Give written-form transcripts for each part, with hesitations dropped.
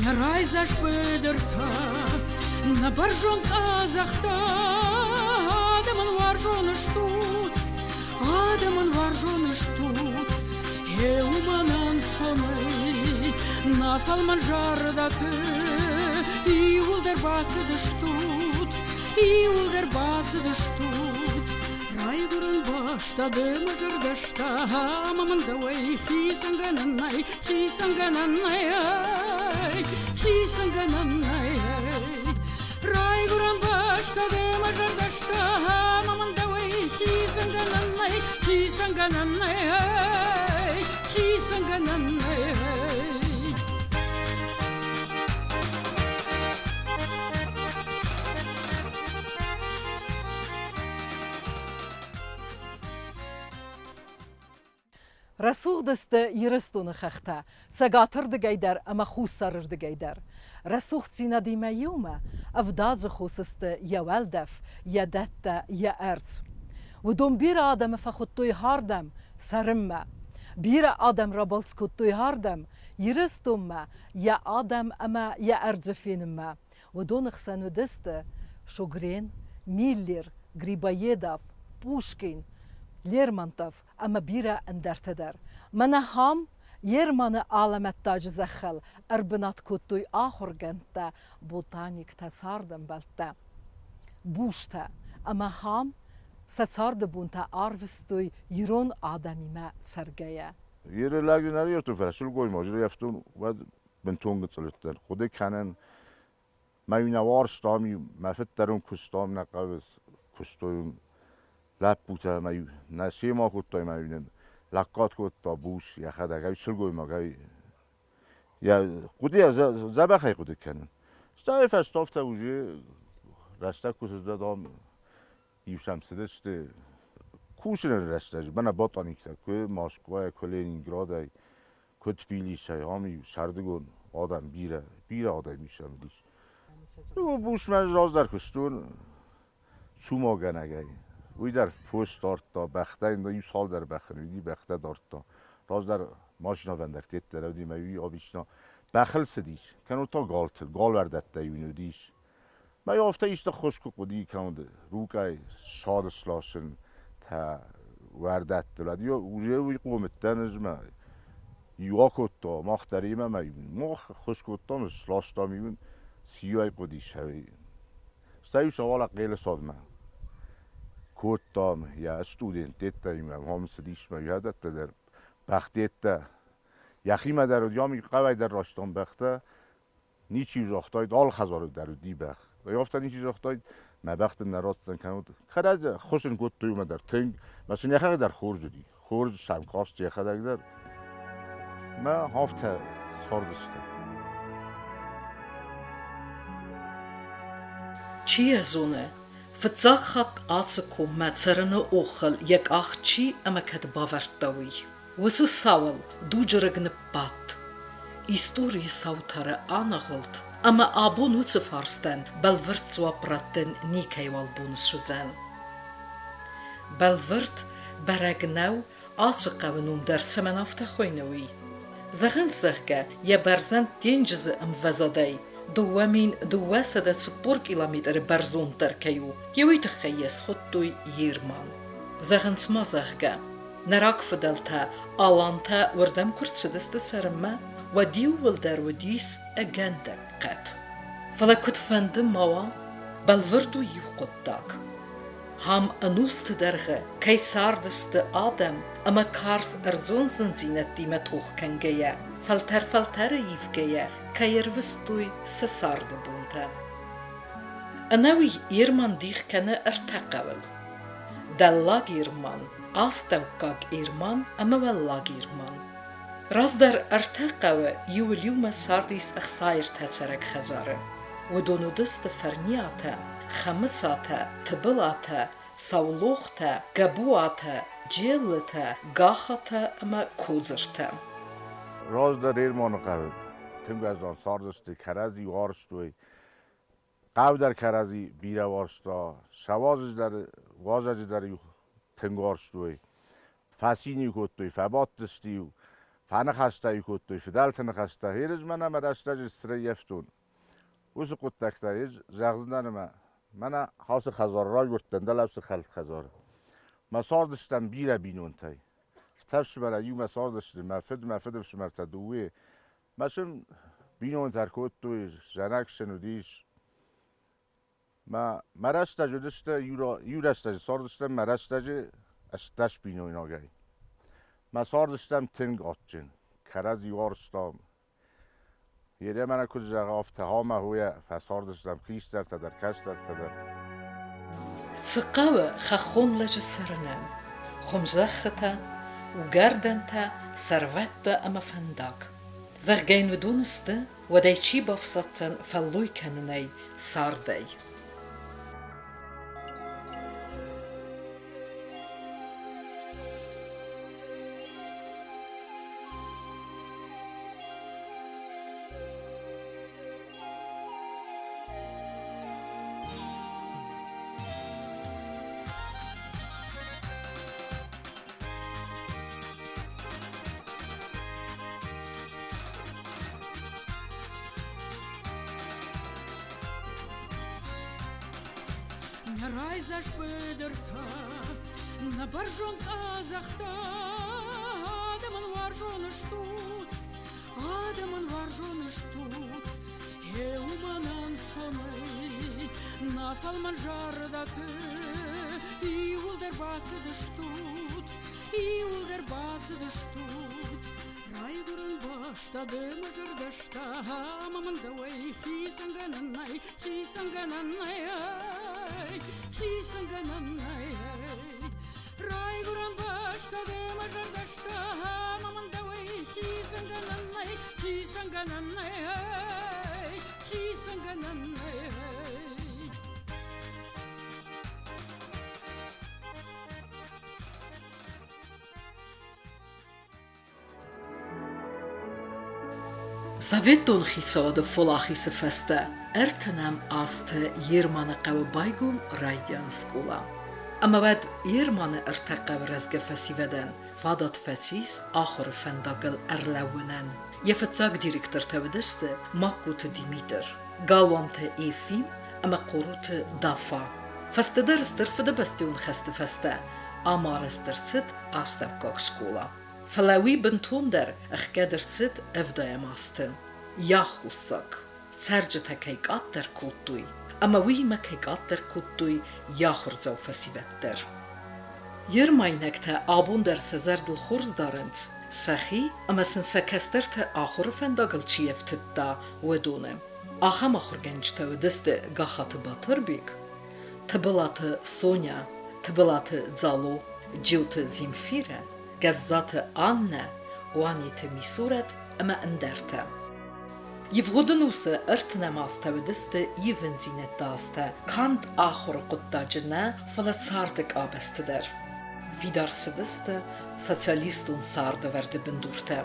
Нӕ райдзаст быдыртӕ, нӕ бӕрзонд къӕдзӕхтӕ, адӕмӕн уарзон стут, адӕмӕн уарзон стут. Гъе уымӕн ӕнцонӕй нӕ фӕлмӕн зӕрдӕты иууылдӕр бацыдыстут, иууылдӕр бацыдыстут. Райгуырӕн бӕстӕ ды мӕ зӕрдӕстӕ ӕмӕ мын дӕуӕй хицӕнгӕнӕн нӕй, хицӕнгӕнӕн нӕй, хицӕнгӕнӕн нӕй. Райгуырӕн бӕстӕ ды мӕ зӕрдӕстӕ ӕмӕ мын дӕуӕй хицӕнгӕнӕн нӕй, хицӕнгӕнӕн нӕй, хицӕнгӕнӕн нӕй. Рӕсугъд сты Ирыстоны хӕхтӕ, цӕгатырдыгӕй дӕр ӕмӕ хуссарырдыгӕй дӕр. Рӕсугъддзинадимӕ иумӕ ӕвдадзы хос сты йӕ уӕлдӕф, йӕ дӕттӕ, йӕ ӕрдз. Уыдон бирӕ адӕмы фӕхуыдтой ардӕм цӕрынмӕ. Бирӕ адӕм рабалц кодтой ардӕм, Ирыстонмӕ, йӕ адӕм ӕмӕ йӕ ӕрдзы фенынмӕ. Уыдоны хсӕн уыдысты Шугрен, Миллер, Грибоедов, Пушкин, Лермонтов ӕмӕ бирӕ ӕндӕртӕ дӕр. Мӕнӕ ахӕм Ерманы алӕмӕттаджы зӕххыл ӕрбынат кодтой ахуыргӕндтӕ, ботаниктӕ, цардӕмбӕлттӕ, бустӕ ӕмӕ ахӕм сӕ царды бонтӕ арвыстой ирон адӕмимӕ цӕргӕйӕ. Иры лӕг нӕ ӕрййӕфтон, фӕлӕ сылгоймаджы ӕрййӕфтон, уӕд бынтон гыцъылыдтӕн. Хъуыды кӕнын, мӕ нӕ уарзтам, мӕ фыд дӕр ын куыстам, нӕ хъӕуы куыстой лӕппутӕ мӕ нӕ семӕ кодтой мӕ нын лӕггад кодта бус йӕхӕдӕг, ӕй сылгоймагӕй йӕ хъуыдыйӕ дзӕбӕхӕй хъуыды кӕнын. Стӕй фӕстӕфтӕ уже рӕстӕг куы цыд, дам, иу сӕм цыдысты кусыны рӕстӕджы, мӕнӕ ботаниктӕ, куы Москвайӕ, куы Ленинградӕй, куы Тбилисӕй, ам-иу сӕрдыгон адӕм бирӕ, бирӕ адӕм ис ам ис. Ну, бусмӕ раздӕр куыстон цумагӕнӕгӕй. Уый дӕр фос дардта, бӕхтӕ йын иу цалдӕр бӕхы уыди, бӕхтӕ дардта. Раздӕр машинӕвӕндӕгтӕ дӕр уыди, мӕ уый обычно бӕхыл цыдис, кӕнӕ та галтыл, галуӕрдӕттӕ-иу ын уыдис. Мӕ афтӕ исты ххуыс куы хъуыди, кӕнӕ рукъӕй ссад сласын та уӕрдӕттыл, уже уый хъомыдтӕн ӕз мӕ иу акодта, мах дӕр имӕ мӕ мах ххуыс кодтам, сластам-иу ын, цы-иу ӕй хъуыдис, ӕви. Стӕй-иу сӕуала Хъелы цадмӕ кодтам, йӕ студенттӕ-иу ӕм цыдис мӕ уӕдӕттӕ дӕр, бӕхтеттӕ. Йӕхимӕ дӕр уыди, ам хъӕуӕй дӕр растам бӕхтӕ, Ничи загътаид, алы хӕдзары дӕр уыди бӕх. Афтӕ ничи загътаид, мӕ бӕх дын нӕ ратдзӕн кӕнӕ кӕрӕдзи хуысын кодтой уымӕ дӕр тынг. Мӕ сын йӕхӕдӕг дӕр хорз уыди. Хорз сӕм каст йӕхӕдӕг дӕр. Мӕ афтӕ цардысты. Чи йӕ зоны, фыццаг хатт ацы коммӕ цӕрыны охыл йӕ къах чи ӕмӕ кӕд бавӕрдта, уый. Уыцы цауыл дуджы рыг ныббадт. Историйы саутары аныгъуылд, ӕмӕ абон уыцы фарстӕн бӕлвырд дзуапп раттын никӕйуал бон суыдзӕн. Бӕлвырд бӕрӕг нӕу, ацы хъӕуы ном дӕр цӕмӕн афтӕ хуыйны, уый. Зӕгъынц, зӕгъгӕ, йӕ бӕрзӕнд денджызы ӕмвӕзадӕй 2240 километры бӕрзонддӕр кӕй у, йе уый тыххӕй йӕ схуыдтой Ерман. Зӕгъынц ма, зӕгъгӕ, Нӕ рагфыдӕлтӕ алантӕ уырдӕм куы рцыдысты цӕрынмӕ, уӕд иууылдӕр уыдис ӕгӕндӕг хъӕд. Фӕлӕ куыдфӕнды ма уа, бӕлвырд у иу хъуыддаг. Ам ӕнусты дӕргъы кӕй цардысты адӕм ӕмӕ карз ӕрдзон зындзинӕдтимӕ тох кӕнгӕйӕ, фӕлтӕр-фӕлтӕры ивгӕйӕ кӕй ӕрвыстой сӕ царды бонтӕ. Ӕнӕуи Ерман дих кӕны ӕртӕ хъӕуыл. Дӕллаг Ирман, Астӕуккаг Ирман ӕмӕ Уӕллаг Ирман. Раздӕр ӕртӕ хъӕуы иуыл иумӕ цардис ӕхсай ӕртӕ цӕрӕг хӕдзары. Уыдон уыдысты Фӕрниатӕ, Хӕмыцатӕ, Тыбылатӕ, Саулохтӕ, Гӕбуатӕ, Джеллытӕ, Гахатӕ ӕмӕ Кодзыртӕ. Раздӕр Ерманы хъӕуы тынг уӕздан цардысты, кӕрӕдзи уарзтой. Хъӕу дӕр кӕрӕдзи бирӕ уарзта, сӕ уазӕджы дӕр-иу тынг уарзтой. Фӕцин-иу кодтой, фӕбадтысты-иу, фӕныхӕстӕ-иу кодтой, фыдӕлты ныхӕстӕ. Ерыс мӕнӕ мӕ рӕстӕджы срӕййӕфтон. Уыцы хъуыддӕгтӕ ӕз зӕгъдзынӕн ӕмӕ мӕнӕ ацы хӕдзары райгуырдтӕн, дӕлӕ уыцы хӕлд хӕдзары. Мӕ цардыстӕм бирӕ бинонтӕй. Ӕртӕ фсымӕрӕй иумӕ цардысты, мӕ фыд, мӕ фыдыфсымӕртӕ дыууӕ. Мӕ сын бинонтӕ ӕркодтой, зӕнӕг сын уыдис. Мӕ, мӕ рӕстӕджы уыдысты, иу рӕстӕджы цардыстӕм, мӕ рӕстӕджы 18 бинойнагӕй. Мӕ цардыстӕм тынг адджын, кӕрӕдзи уарзтам. Йедӕ мӕнӕ куыд зӕгъы, афтӕ ӕмӕ хойӕ фӕцардыстӕм хистӕртӕ дӕр, кӕстӕртӕ дӕр. Цы хъӕуы хӕххон лӕджы цӕрынӕн? Хуымзӕххытӕ, уыгӕрдӕнтӕ, сӕрвӕттӕ ӕмӕ фӕндаг. Зӕгъгӕ йын уыдон сты, уӕд ӕй чи бафсаддзӕн фӕллой кӕнынӕй, цардӕй? Нӕ райдзаст быдыртӕ, нӕ бӕрзонд къӕдзӕхтӕ адӕмӕн уарзон стут, адӕмӕн уарзон стут. Гъе уымӕн ӕнцонӕй нӕ фӕлмӕн зӕрдӕты иууылдӕр бацыдыстут, иууылдӕр бацыдыстут. Райгуырӕн бӕстӕ ды мӕ зӕрдӕстӕ ӕмӕ мын дӕуӕй хицӕнгӕнӕн нӕй, хицӕнгӕнӕн нӕй, хицӕнгӕнӕн нӕй. Райгуырӕн бӕстӕ ды мӕ зӕрдӕстӕ ӕмӕ мын дӕуӕй хицӕнгӕнӕн нӕй, хицӕнгӕнӕн нӕй, хицӕнгӕнӕн нӕй. Советон хицауады фӕлахисы фӕстӕ ӕртынӕм азты Ерманы хъӕуы байгом райдиан скъола. Ӕмӕ уӕд Ерманы ӕртӕ хъӕуы рӕзгӕ фӕсивӕдӕн фадат фӕцис ахуыры фӕндагыл ӕрлӕууынӕн. Йӕ фыццаг директортӕ уыдысты Магкоты Димитр, Галуанты Ефим ӕмӕ Хъороты Дафа. Фӕстӕдӕр Стыр Фыдыбӕстӕйон хӕсты фӕстӕ ам арӕзт ӕрцыд астӕуккаг скъола. Фӕлӕ уый бынтондӕр ӕхгӕд ӕрцыд ӕвдайӕм азты. Йӕ аххосаг, цӕрджытӕ кӕй къаддӕр кодтой ӕмӕ уыимӕ кӕй къаддӕр кодтой йӕ ахуырдзау фӕсивӕд дӕр. Ермайнӕгтӕ абон дӕр сӕ зӕрдыл хорз дарынц сӕхи ӕмӕ сын сӕ кӕстӕртӕ ахуыры фӕндагыл чи ӕфтыдта, уыдоны. Ахӕм ахуыргӕнджытӕ уыдысты Гахаты Батырбег, Тыбылаты Соня, Тыбылаты Дзало, Джиоты Земфирӕ, Гӕззаты Аннӕ, Уаниты Мисурӕт ӕмӕ ӕндӕртӕ. Ивгъуыд ӕнусы ӕртынӕм азтӕ уыдысты ивындзинӕдты азтӕ канд ахуыры хъуыддаджы нӕ, фӕлӕ царды къабӕзты дӕр. Фидар цыдысты социалистон цардӕвӕрды бындуртӕ.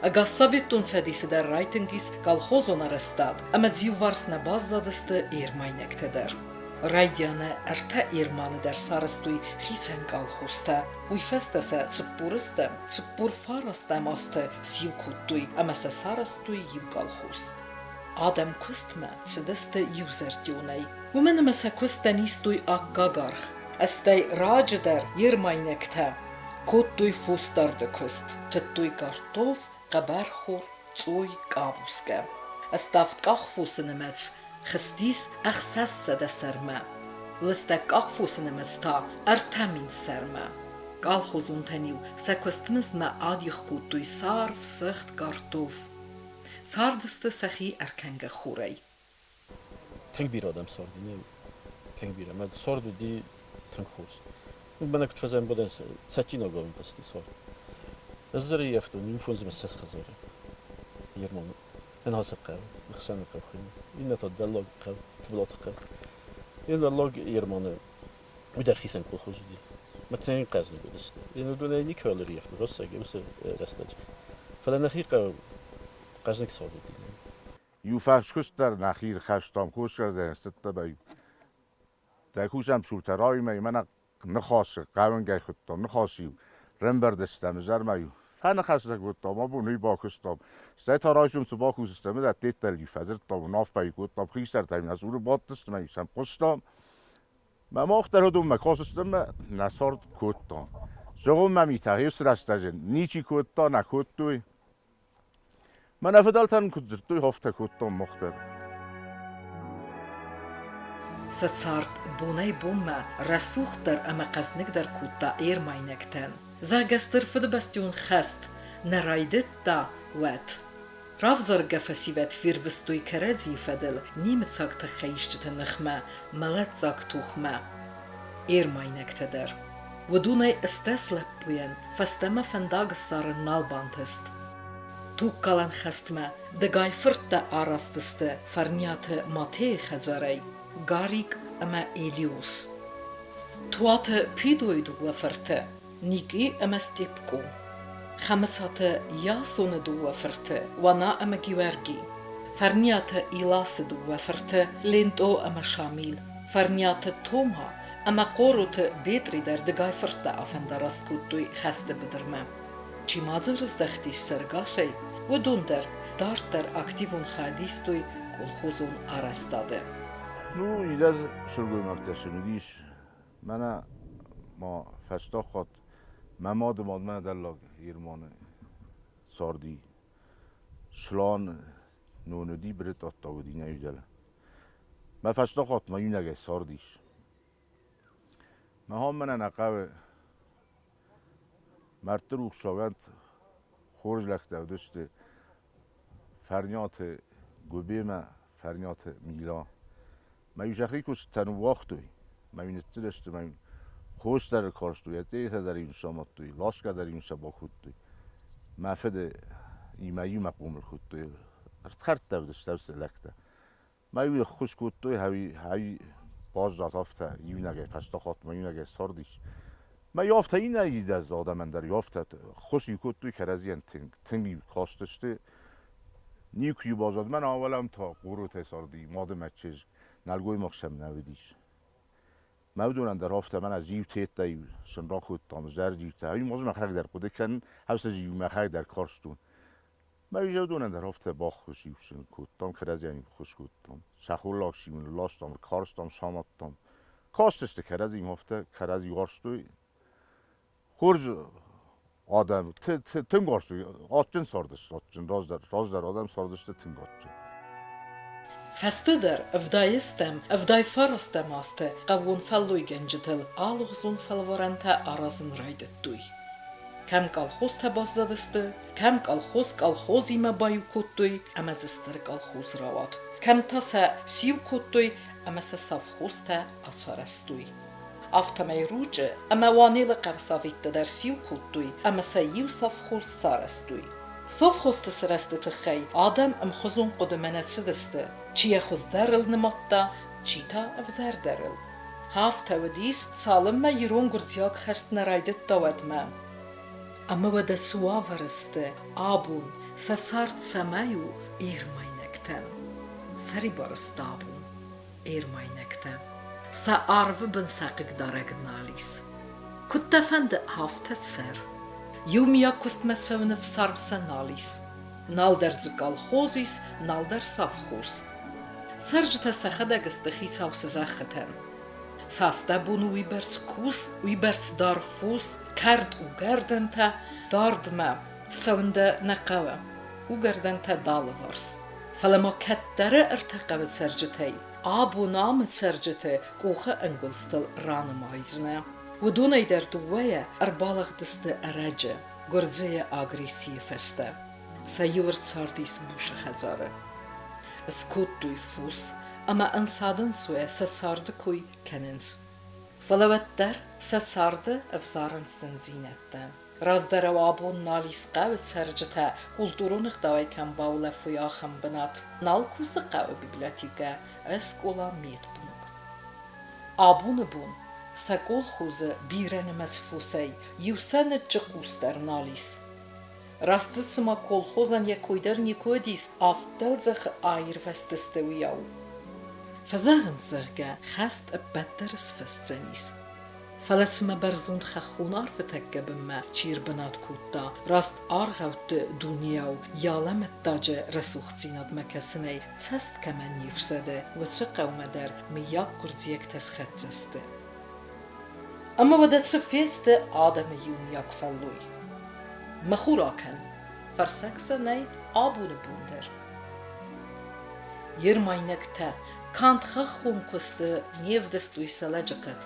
Ӕгас Советон Цӕдисы дӕр райтынг ис колхозон арӕзтад ӕмӕ дзиуварс нӕ баззадысты ермайнӕгтӕ дӕр. Райдианы ӕртӕ ерманы дӕр сарӕзтой хицӕн колхозтӕ, уый фӕстӕ сӕ цыппурыстӕм, 49 азты сиу кодтой ӕмӕ сӕ сарӕзтой иу колхоз. Адӕм куыстмӕ цыдысты иузӕрдионӕй, уымӕн ӕмӕ сӕ куыстӕн истой аккаг аргъ. Стӕй раджы дӕр ермайнӕгтӕ кодтой фосдарды куыст, тыдтой картоф, хъӕбӕрхор, цъой, къабускӕ. Ставд къахфосы нымӕц хызтис 600 сӕрмӕ, лыстӕг къахфосы нымӕц та 3000 сӕрмӕ. Колхозонтӕн-иу сӕ куыстмыздмӕ адих кодтой царв, цыхт, картоф. Цардысты сӕхи ӕркӕнгӕ хурӕй. Тынг бирӕ адӕм царди, не тынг бирӕ. Мӕ цард уыди тынг хорз. Мӕнӕ куыд фӕзӕмбӕлӕн цӕджджинагау бӕсты цард. Ӕз дзы ӕрӕййӕфтон иу фондз ӕмӕ ссӕдз хӕдзары. Ерманы. Ныхасы хъӕу, Ныхсӕны хъӕу хуыйны. Иннӕ та Дӕллаг хъӕу, Тыбылаты хъӕу. Йе Дӕллаг Ерманы уый дӕр хицӕн колхоз уыди. Мӕ тынг хъӕздыг уыдысты. Уыдонӕй никӕуыл ӕрййӕфтон рӕстӕг уыцы рӕстӕджы. Фӕлӕ нӕхи хъӕу хъӕздыг цард уыди. Иу фӕскуыст дӕр нӕхи рхастам хосгӕрдӕн цыдтӕ Дӕ кусӕн псултӕ рауимӕ мӕнӕ ныхасы хъӕуынгӕй хуыдтам, ныхас-иу рӕмбӕрдыстӕм, изӕрмӕ-иу фӕныхӕстӕ кодтам, абон уый бакуыстам. Стӕй та райсом цы бакусдзыстӕм, уыдӕт деттӕл-иу фӕдзырдтам, уынаффӕ-иу кодтам, хистӕртӕ-иу нӕ цуры бадтысты ӕмӕ-иу сӕм хъуыстам. Мӕ мах дӕр уыдонмӕ кастыстӕм ӕмӕ нӕ цард кодтам. Зӕгъон мӕ митӕ, уыцы рӕстӕджы ничи кодта, нӕ кодтой. Мӕнӕ фыдӕлтӕн куыд дзырдтой, афтӕ кодтам мах дӕр. Сӕ цард бонӕй-бонмӕ рӕсугъддӕр ӕмӕ хъӕзныгдӕр кодта ермайнӕгтӕн. Зӕгъгӕ, Стыр Фыдыбӕстӕйон хӕст нӕ райдыдта, уӕд. Равзаргӕ фӕсивӕд фервыстой кӕрӕдзийы фӕдыл немыцаг тыххӕйисджыты ныхмӕ мӕлӕтдзаг тохмӕ. Ермайнӕгтӕ дӕр. Уыдонӕй 18 лӕппуйӕн фӕстӕмӕ фӕндаг ссарын нал бантыст. Тугкалӕн хӕстмӕ дыгай фырттӕ араст сты Фӕрниаты Матейы хӕдзарӕй Гарик ӕмӕ Элиус. Туаты Пидойы дыууӕ фырты Никъи ӕмӕ Степко, Хӕмыцаты Ясоны дыууӕ фырты Уана ӕмӕ Гиуӕрги, Фӕрниаты Иласы дыууӕ фырты Лентъо ӕмӕ Шамил, Фӕрниаты Тома ӕмӕ Хъороты Бетъри дӕр дыгай фырттӕ афӕндараст кодтой хӕсты быдырмӕ. Чи ма дзы рыздӕхтис сӕргасӕй, уыдон дӕр дарддӕр активон хайад истой колхозон арӕзтады. Ну, идӕдз сылгоймӕгтӕ сын уыдис. Мӕнӕ ма фӕстаг хатт мӕ мады мадмӕ дӕллаг Ерманы царди. Слан нон уыди, брытъӕттаг уыди нӕ иу Мӕ фӕстаг хатт ма иунӕгӕй цардис. Мӕ мӕнӕ нӕ хъӕуы мӕрдты рухс уӕнт, хорз лӕгтӕ уыдысты Фӕрниаты Гуыбемӕ, Фӕрниаты Мила. Мӕ-иу сӕхи куыстытӕ ныууагътой, мӕ-иу ныццыдысты, мӕ-иу хос дӕр ӕркарстой, ӕддейӕ дӕр-иу самадтой, ласгӕ дӕр-иу сӕ бакодтой. Мӕ фыды имӕ иумӕ хъомыл кодтой, ӕрдхӕрдтӕ уыдысты уыцы лӕгтӕ. Мӕ-иу ӕххуыс кодтой, хӕй баззад афтӕ иунӕгӕй, фӕстаг хатт ма иунӕгӕй цардис. Мӕ афтӕ иннӕ идӕдз адӕмӕн дӕр афтӕ ххуыс-иу кодтой кӕрӕдзийӕн тынг, тынг-иу кастысты. Никуы-иу баззад. Мӕн авӕлӕм та Хъоротӕй царди мады мӕ чызг, нӕлгоймаг сӕм нӕ уыдис. Мӕ уыдонӕн дӕр афтӕ мӕнӕ зиутеттӕ-иу сын ракодтам, зӕрджиутӕ. Уый ма мӕхӕдӕг дӕр хъуыды кӕнын, ӕвӕццӕ зиу мӕхӕдӕг дӕр карстон. Мӕ уыдонӕн дӕр афтӕ баххуыс-иу сын кодтам, кӕрӕдзийӕн ххуыс кодтам. Сӕ холлаг-иу ластам, карстам, самадтам. Кастысты кӕрӕдзимӕ афтӕ, кӕрӕдзи уарзтой. Хорз адӕм тынг уарзтой, адджын цардысты, адджын, раздӕр, раздӕр адӕм цардысты тынг адджын. Фӕстӕдӕр ӕвдайӕстӕм, ӕвдайфарӕстӕм азты хъӕууон фӕллойгӕнджытыл алыгъуызон фӕлварӕнтӕ аразын райдыдтой. Кӕм колхозтӕ баззадысты, кӕм колхоз колхозимӕ баиу кодтой ӕмӕ дзы стыр колхоз рауад, кӕм та сӕ сиу кодтой ӕмӕ сӕ совхозтӕ ацарӕзтой. Афтӕмӕй Ручъы ӕмӕ Уанелы хъӕусоветты дӕр сиу кодтой ӕмӕ сӕ иу совхоз сарӕзтой. Совхозты сырӕзты тыххӕй адӕм ӕмхуызон хъуыдымӕ нӕ цыдысты, чи йӕ хуыздӕрыл нымадта, чи та ӕвзӕрдӕрыл. Афтӕ уыдис, цалынмӕ ирон-гуырдзиаг хӕст нӕ райдыдта, уӕдмӕ. Ӕмӕ уӕдӕ цы уавӕры сты абон, сӕ цард цӕмӕй у ермайнӕгтӕн? Сӕрибар сты абон ермайнӕгтӕ. Сӕ арвы бын сӕ хъыгдарӕг нал ис. Куыд дӕ фӕнды, афтӕ цӕр. Иумиаг куыстмӕ цӕуыны фсарм сӕ нал ис. Нал дӕр дзы колхоз ис, нал дӕр совхоз. Цӕрджытӕ сӕхӕдӕг сты хицау сӕ зӕххытӕн. Цастӕ бон уыйбӕрц кус, уыйбӕрц дар фос, кӕрд угӕрдӕнтӕ дардмӕ цӕуын дӕ нӕ хъӕуы, угӕрдӕнтӕ далыварс. Фӕлӕ ма кӕддӕры ӕртӕ хъӕуы цӕрджытӕй абон амы цӕрджыты къухы ӕнгуылдзтыл ранымайдзынӕ. Уыдонӕй дӕр дыууӕйӕ ӕрбалыгъдысты ӕрӕджы, гуырдзыйы агрессийы фӕстӕ. Сӕ иу ӕрцардис Бушы хӕдзары. Скодтой фос ӕмӕ ӕнцад-ӕнцойӕ сӕ царды кой кӕнынц. Фӕлӕ уӕддӕр сӕ царды ӕвзарынц зындзинӕдтӕ. Раздӕрау абон нал ис хъӕуы цӕрджытӕ культурон ӕгъдауӕй кӕм баулӕфой, ахӕм бынат. Нал кусы хъӕуы библиотекӕ, скъола, медпункт. Абоны бон сӕ колхозы бирӕнымӕц фосӕй иу сӕныччы хъус дӕр нал ис. Раст дзы цыма колхозӕн йӕ кой дӕр никуы уыдис, авд дӕлдзӕхы аирвӕзтысты, уыйау. Фӕзӕгъынц, зӕгъгӕ, хӕст ӕппӕт дӕр сфӕсдзӕнис. Фӕлӕ цымӕ бӕрзонд хӕххон арфы тӕккӕ бынмӕ чи ӕрбынат кодта, раст аргъӕутты дунейау йӕ алӕмӕттаджы рӕсугъддзинадмӕ кӕсынӕй цӕст кӕмӕн не фсӕды, уыцы хъӕумӕ дӕр мыййаг гуырдзиӕгтӕ схӕццӕ сты. Ӕмӕ уӕдӕ цы фесты адӕмы иумиаг фӕллой? Мыхуыр акӕн, фӕрсӕг сӕ нӕй абоны бон дӕр. Ермайнӕгтӕ канд хӕххон куысты не вдыстой сӕ лӕджыхъӕд,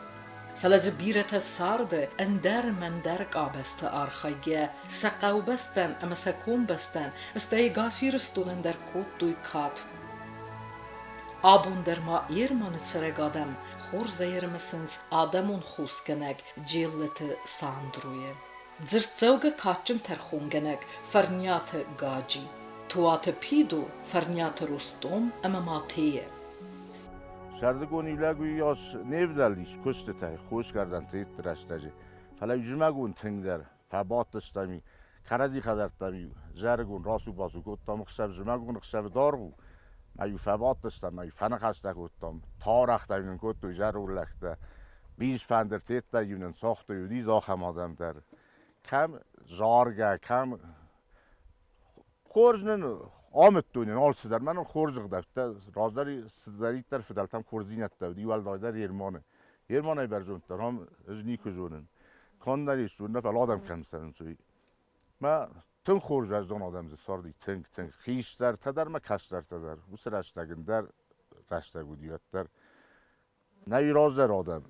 фӕлӕ дзы бирӕтӕ царды ӕндӕр-мӕндӕр къабӕзты архайгӕ сӕ хъӕубӕстӕн ӕмӕ сӕ комбӕстӕн, стӕй ӕгас Ирыстонӕн дӕр кодтой кад. Абон дӕр ма Ерманы цӕрӕг адӕм хорзӕй ӕрымысынц адӕмон хосгӕнӕг Джеллыты Сандройы. Дзырддзӕугӕ кадджын тӕрхонгӕнӕг Фӕрниаты Гаджи, Туаты Пидо, Фӕрниаты Ростъом ӕмӕ Матейы. Сӕрдыгон иу уыйас не вдӕлдис куыстытӕй, хосгӕрдӕнты рӕстӕджы, фӕлӕ зымӕгон тынгдӕр фӕбадтыстӕм, кӕрӕдзи хӕдзӕрттӕм-иу зӕрыгон рацу-бацу кодтам, ӕхсӕв зымӕгон ӕхсӕвы даргъ у, ӕмӕ-иу фӕбадтыстӕм, ӕмӕ-иу фӕныхӕстӕ кодтам, таурӕгътӕ-иу нын кодтой зӕронд лӕгтӕ, хъизфӕндыр тедтӕ-иу нын цагътой, уыди дзы ахӕм адӕм дӕр. Кӕм заргӕ, кӕм хорз нын амыдтой нын алцыдӕр, мӕнӕн хорз ӕгъдӕуттӕ, раздӕр цыдӕриддӕр фыдӕлтӕм хорздзинӕдтӕ уыди, уӕлдайдӕр Ерманы. Ерманӕй бӕрзонддӕр ам ӕз никуы зонын. Канд нӕ ресторан нӕ, фӕлӕ адӕм кӕм цӕрынц, уый. Мӕ тынг хорз уӕздан адӕм дзы царди, тынг, тынг. Хистӕртӕ дӕр мӕ кӕстӕртӕ дӕр. Уыцы рӕстӕг ӕндӕр рӕстӕг уыди уӕддӕр. Нӕ раздӕр адӕм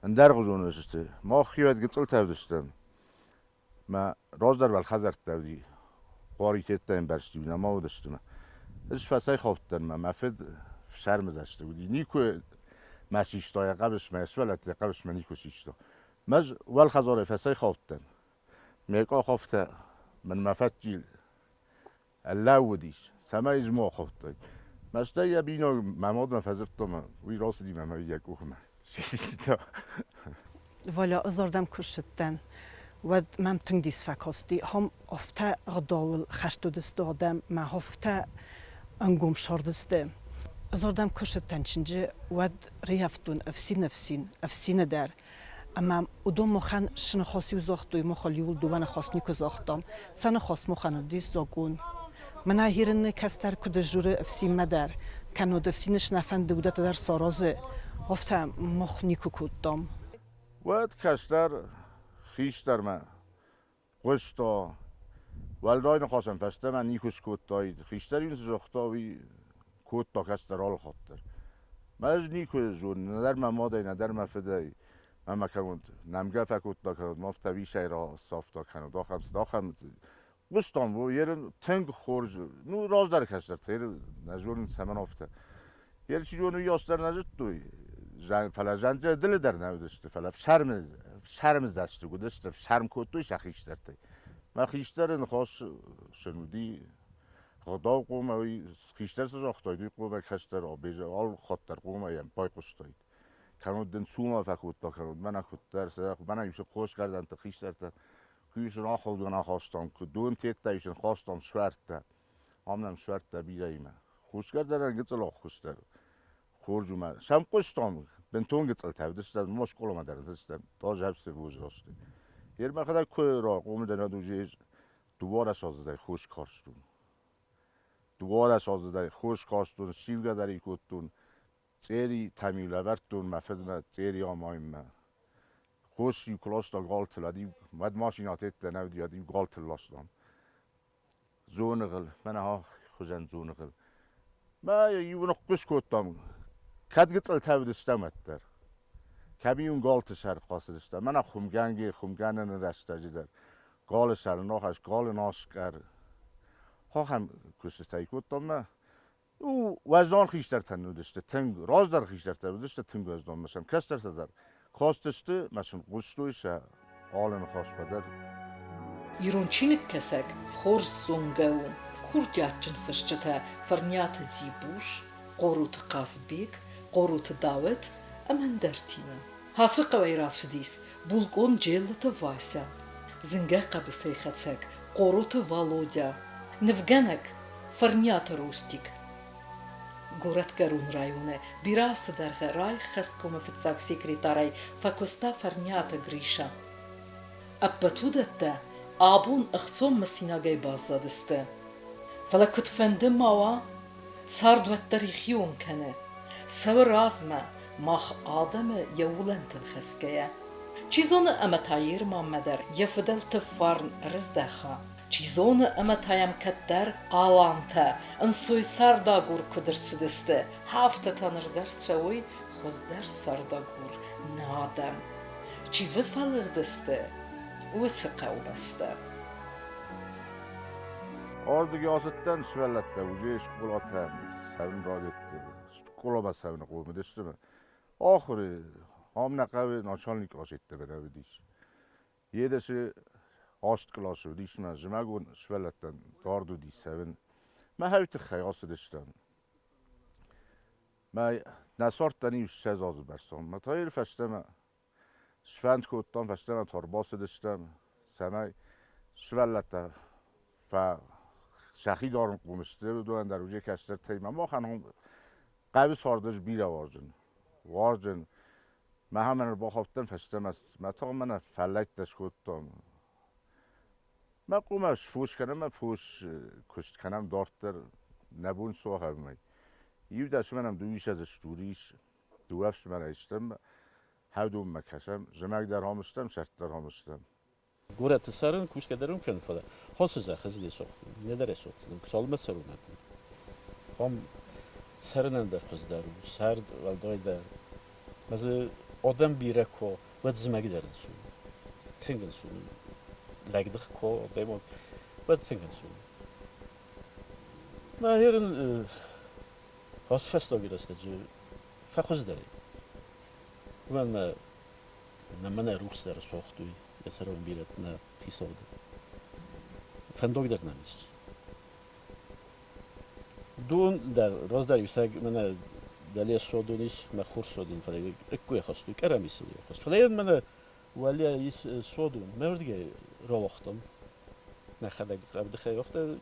ӕндӕргъуызон сты. Мах хиуӕд гыццылтӕ уыдыстӕм. Мӕ раздӕр уӕлхӕдзӕрттӕ уыди. Хъуаритеттӕ ӕмбӕрзт-иу нӕма уыдысты мӕ. Ӕз фӕцӕйхаудтӕн мӕ мӕ фыд фсӕрмыдзӕсты уыди. Никуы мӕ систа йӕ хъӕбысмӕ, йӕ сывӕллӕтты йӕ хъӕбысмӕ никуы систа. Мӕ уӕлхӕдзарӕй фӕцӕйхаудтӕн. Ме къах афтӕ мын мӕ фӕччи ӕрлӕууыдис, цӕмӕй ӕз ма ахаудтаин. Мӕстӕй йӕ бинойнаг мӕ мадмӕ фӕдзырдта ӕмӕ уый рацыди мӕ йӕ къухмӕ систа. Валя, ӕз ардӕм куы ссыдтӕн, уӕд мӕм тынг дис фӕкасти. Ахӕм афтӕ ӕгъдауыл хӕст уыдысты адӕм, мӕ афтӕ ӕнгом сардысты. Ӕз ардӕм куы ссыдтӕн чынджы, уӕд рыййӕфтон ӕфсин-ӕфсин, ӕфсины дӕр. Ӕмӕ уыдон махӕн цы ныхас-иу загътой, махыл иуыл дыууӕ ныхас никуы загътам. Сӕ ныхас махӕн уыдис закъон. Мӕнӕ Ирыны кӕстӕр куыд сдзуры ӕфсинмӕ дӕр, кӕннод ӕфсины цы нӕ фӕнды, уыдӕттӕ дӕр саразы, афтӕ мах никуы кодтам. Уӕд кӕстӕр хистӕрмӕ хъуыста. Уӕлдай ныхасӕн фӕстӕмӕ никуы скодтаид. Хистӕр-иу цы загъта, уый кодта кӕстӕр алы хатт дӕр. Мӕ ӕз никуы зонын, нӕдӕр мӕ мадӕй, нӕдӕр мӕ фыдӕй. Мӕ кӕнод нӕмгӕ фӕкодта кӕнод, ма афтӕ висӕй рацавта кӕнод, ахӕм ахӕм хъуыстам, ерын тынг хорз, ну, раздӕр кӕстӕртӕ, ерын нӕ зонын цӕмӕн афтӕ. Ер чи зоны, уыйас дӕр нӕ зыдтой, фӕлӕ зӕнджы дылы дӕр нӕ уыдысты, фӕлӕ фсӕрмдзӕстыг уыдысты, фсӕрм кодтой сӕ хистӕртӕй. Мӕ хистӕры ныхас сын уыди гъдау хъуамӕ уый хистӕр цы загътаид, уый хъуамӕ кӕстӕр алы хатт дӕр хъуамӕ йӕм байхъуыстаид. Кӕннод дын цума фӕкодта, кӕннод мӕнӕ куыддӕр, мӕнӕ иу хосгӕрдӕнты хистӕртӕ куы сын аходгӕн ахастам, куы дон тедта, сын хастам суӕрттӕ. Ам нӕм суӕрттӕ бирӕимӕ. Хосгӕрдӕнӕн гыццыл ӕххуыс дӕр хорз у мӕ. Сӕм хъуыстам, бынтон гыццылтӕ уыдыстӕм, ма скъоламӕ дӕр цыдыстӕм, тазӕбсты возрасты. Ер мӕхӕдӕг куы рахъомыл дӕн, уӕд уже дыууадӕс аздзыдӕй хос карстон. Дыууадӕс аздзыдӕй хос карстон, ссивгӕ дӕр кодтон, цъери тӕм-иу лӕвӕрдтон мӕ фыдмӕ цъери амайынмӕ. Хос-иу куы ласта галтыл, уӕд-иу уӕд машинӕтӕ нӕ уыди, уӕд-иу галтыл ластам. Дзоныгъыл, мӕнӕ хуызӕн дзоныгъыл. Мӕ иу ныхъхъус кодтам, кӕд гыццылтӕ уыдыстӕм, уӕддӕр. Кӕм-иу галты сӕр хъацыдыстӕм, мӕнӕ хуымгӕнге, хуымгӕнӕны рӕстӕджы дӕр. Галы сӕр нахӕс, галы наскъӕр. Ахӕм куыстытӕ кодтам мӕ уӕздан хистӕртӕн уыдысты тынг, раздӕр хистӕртӕ уыдысты тынг уӕздан, мӕ сӕм кӕстӕртӕ дӕр кастысты, мӕ сын хъуыстой сӕ. Алы ныхасмӕ дӕр. Ирон чиныгкӕсӕг хорз зонгӕ у курдиатджын фысджытӕ Фӕрниаты Дзибус, Хъоруты Хъазбег, Хъоруты Дауыт ӕмӕ ӕндӕртимӕ. Ацы хъӕуӕй рацыдис булкъон Джеллыты Вася, зынгӕ хъӕбысӕйхӕцӕг Хъороты Валодя, нывгӕнӕг Фӕрниаты Ростик. Горӕтгӕрон районы бирӕ азты дӕргъы райххӕсткомы фыццаг секретарӕй фӕкуыста Фӕрниаты Гриша. Ӕппӕт уыдӕттӕ абон ӕхцон мысинагӕй баззадысты. Фӕлӕ куыдфӕнды ма уа, цард уӕддӕр йӕхион кӕны, цӕуы размӕ, мах адӕмы йӕ уылӕнтыл хӕсгӕйӕ. Чи зоны ӕмӕ та Ерманмӕ дӕр йӕ фыдӕлты фарн ӕрыздӕха. Чи зоны ӕмӕ та йӕм кӕддӕр алантӕ ӕнцой цардагур куыд ӕрцыдысты, афтӕ та ныр дӕр цӕуой хуыздӕр цардагур нӕ адӕм. Чи дзы фӕлыгъдысты, уыцы хъӕубӕстӕ. Ардыги ацыдтӕн сывӕллӕттӕ уже скъолатӕм цӕуын райдыдтой. Скъоламӕ цӕуыны хъом уыдысты. Ахуыры ам нӕ хъӕуы начальник асидт бирӕ уыдис. Едысы аст къласы уыдис мӕ зымӕгон сывӕллӕттӕн дард уыди цӕуын. Мӕ хӕуы тыххӕй ацыдыстӕм. Мӕ нӕ цардтӕн иу 20 азы бӕрц. Мӕ та йыл фӕстӕмӕ сфӕнд кодтам, фӕстӕмӕ та ӕрбацыдыстӕм, цӕмӕй сывӕллӕттӕ сӕхи дарынхъом сты, уыдонӕн дӕр уже кӕстӕртӕй ма махӕн хъӕуы царды ӕз бирӕ уарзын. Уарзын. Мӕхӕмӕн ӕрбахаудтӕн фӕстӕмӕ, мӕ тагъд мӕнӕ фӕллӕйттӕ скодтон. Мӕ къумӕ сфос кӕнӕм, мӕ фос куыст кӕнӕм дарддӕр, нӕ бон цы ахӕмӕй. Иу дӕс мӕнӕм дыууиссӕдз стур ис, дыууӕ ӕфсымӕрӕй стӕм, хӕдонмӕ кӕсӕм, зымӕг дӕр ам стӕм, сӕрд дӕр ам стӕм. Горӕты цӕрын, кусгӕ дӕр уым кӕнын, фӕлӕ хосы зӕххы зылесох, нӕдӕр эсохдзынӕн, цалынмӕ цӕрон адӕм. Ам цӕрынӕн дӕр хуыздӕр у, сӕрд уӕлдайдӕр. Мӕ дзы адӕм бирӕ куы уа, уӕд зымӕг дӕр ӕнцон у. Тынг ӕнцон у. Лӕгдых куы уа адӕймаг, уӕд тынг ӕнцон у. Мӕ ерын ацы фӕстаг рӕстӕджы фӕхуыздӕр и. Уымӕн ӕмӕ нӕ мӕнӕ рухс дӕр согътой, йӕ цӕрон бирӕ нӕ хицауад. Фӕндаг дӕр нӕм ис. Дон дӕр раздӕр иу мӕнӕ дӕле содон ис, мӕ хур содон, фӕлӕ ӕккой хастой, къӕрӕмисыл хаст. Фӕлӕ йын мӕнӕ уӕле ис содон, мӕ уырдыгӕй рауагътам. Нӕхӕдӕг ӕвдыхӕй афтӕ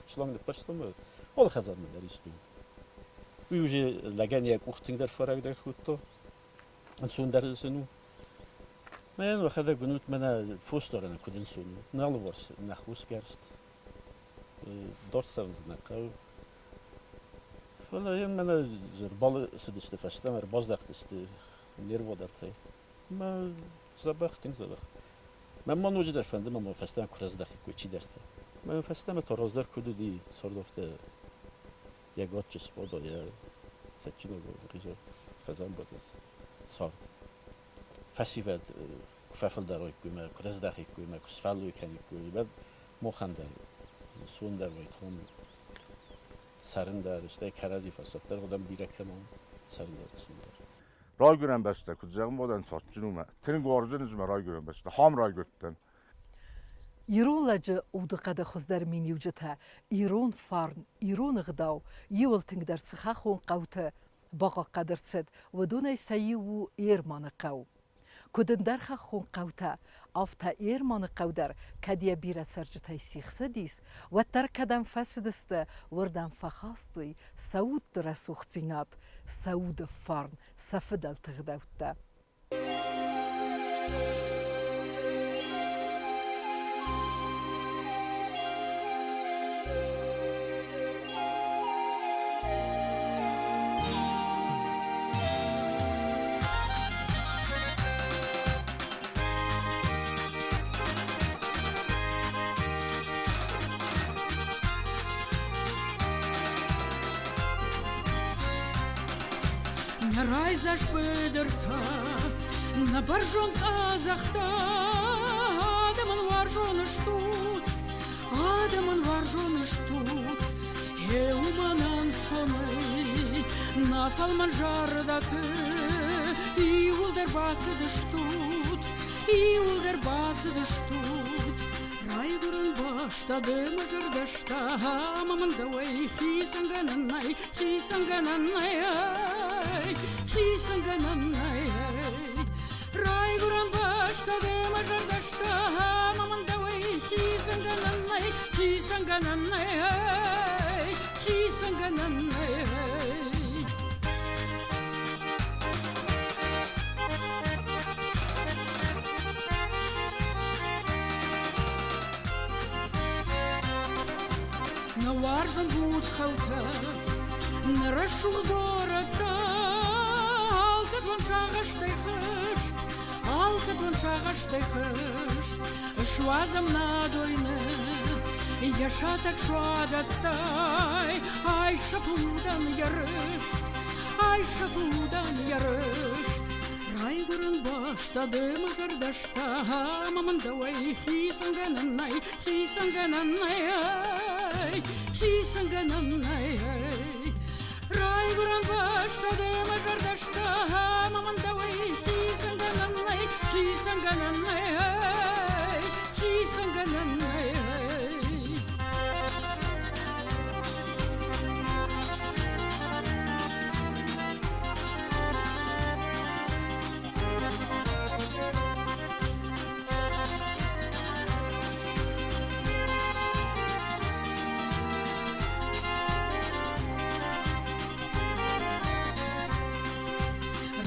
шланг ныппӕрстам, алы хӕдзармӕ дӕр ис дон. Уый уже лӕгӕн йӕ къух тынгдӕр фӕрагдӕр кодта. Ӕнцондӕр сын у. Мӕн уӕхӕдӕг уынут, мӕнӕ фосдарӕн куыд ӕнцон у. Нӕ алыварс нӕ хосгӕрст, дард цӕуын дзы нӕ хъӕуы. Фӕлӕ йӕм мӕнӕ ӕрбацыдысты фӕстӕмӕ, ӕрбаздӕхтысты не рвадӕлтӕй. Мӕ дзӕбӕх, тынг дзӕбӕх. Мӕн ма ноджыдӕр фӕнды, мӕ ма фӕстӕмӕ куы раздӕхиккой чидӕртӕ. Мӕ фӕстӕмӕ та раздӕр куыд уыди, цардӕфтӕ йӕ гаччы сбада, йӕ цӕджджинаг хъизӕр фӕзӕмбӕлынц цард. Фӕсивӕд куы фӕфылдӕр уаиккой мӕ куы раздӕхиккой мӕ куы сфӕллой кӕниккой, уӕд махӕн дӕр сон дӕр уайтон цӕрын дӕр, стӕй кӕрӕдзи фӕсвӕд дӕр уыдӕм бирӕ кӕм у, цӕрын дӕр, сон дӕр. Райгуырӕн бӕстӕ, куыд зӕгъын, уӕдӕн цӕджджын у мӕ. Тынг уарзын ӕз мӕ райгуырӕн бӕстӕ. Хам райгуырдтӕн. Ирон лӕджы удыхъӕды хуыздӕр миниуджытӕ, ирон фарн, ирон ӕгъдау иуыл тынгдӕр цы хӕххон хъӕуты бахъахъхъӕд ӕрцыд, уыдонӕй сӕ иу у Ерманы хъӕу. Куыд ӕндӕр хӕххон хъӕутӕ, афтӕ Ерманы хъӕу дӕр кӕд йӕ бирӕ цӕрджытӕй сихсыдис, уӕддӕр кӕдӕм фӕцыдысты, уырдӕм фӕхастой сӕ удты рӕсугъддзинад, сӕ уды фарн, сӕ фыдӕлты гъдӕуттӕ. Нӕ райдзаст быдыртӕ, нӕ бӕрзонд къӕдзӕхтӕ, адӕмӕн уарзон стут, адӕмӕн уарзон стут. Гъе уымӕн ӕнцонӕй нӕ фӕлмӕн зӕрдӕты иууылдӕр бацыдыстут. Иууылдӕр бацыдыстут Райгуырӕн бӕстӕ ды мӕ зӕрдӕстӕ ӕмӕ мын дӕуӕй хицӕнгӕнӕн нӕй, хицӕнгӕнӕн нӕй, хицӕнгӕнӕн нӕй. Райгуырӕн бӕстӕ ды мӕ зӕрдӕстӕ ӕмӕ мын дӕуӕй хицӕнгӕнӕн нӕй, хицӕнгӕнӕн нӕй, хицӕнгӕнӕн нӕй. Нӕ уарзын буц хӕлтӕ, нӕ рӕсугъд горӕттӕ, алкӕд уын сагъӕстӕй хызт, алкӕд уын сагъӕстӕй хызт. Суадзӕм нӕ дойны, йӕ сатӕг суадӕттӕй, айсӕф удӕн йӕ рыст, айсӕф удӕн йӕ рыст. Райгуырӕн бӕстӕ ды мӕ зӕрдӕстӕ ӕмӕ мын дӕуӕй хицӕнгӕнӕн нӕй, хицӕнгӕнӕн нӕй, хицӕнгӕнӕн нӕй. Райгуырӕн бӕстӕ ды мӕ зӕрдӕстӕ ӕмӕ мын дӕуӕй хицӕнгӕнӕн нӕй, хицӕнгӕнӕн нӕй, хицӕнгӕнӕн нӕй.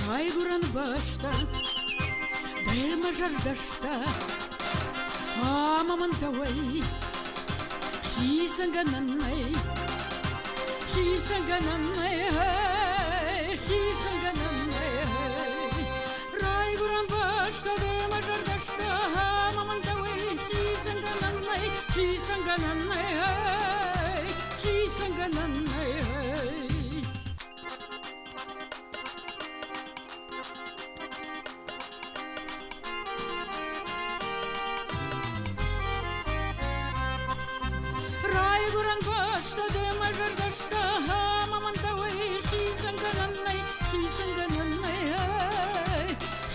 Райгуырӕн бӕстӕ, дӕ мӕ зӕрдӕстӕ, ӕмӕ мын дӕуӕй хицӕнгӕнӕн нӕй, хицӕнгӕнӕн нӕй, хицӕнгӕнӕн нӕй. Райгуырӕн бӕстӕ дӕ мӕ зӕрдӕстӕ, ӕмӕ мын дӕуӕй хицӕнгӕнӕн нӕй, хицӕнгӕнӕн нӕй, хицӕнгӕнӕн нӕй. Райгуырӕн бӕстӕ дӕ мӕ зӕрдӕстӕ, ӕмӕ мын дӕуӕй хицӕнгӕнӕн нӕй, хицӕнгӕнӕн нӕй,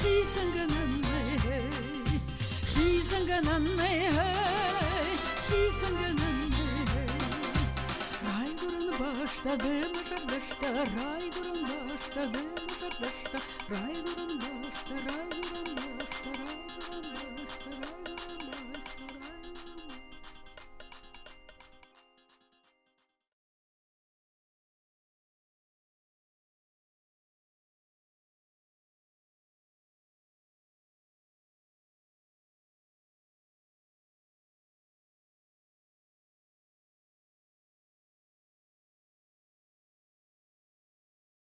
хицӕнгӕнӕн нӕй, хицӕнгӕнӕн нӕй, хицӕнгӕнӕн нӕй. Райгуырӕн бӕстӕ дӕ мӕ зӕрдӕстӕ, райгуырӕн бӕстӕ дӕ мӕ зӕрдӕстӕ, райгуырӕн бӕстӕ, райгуырӕн.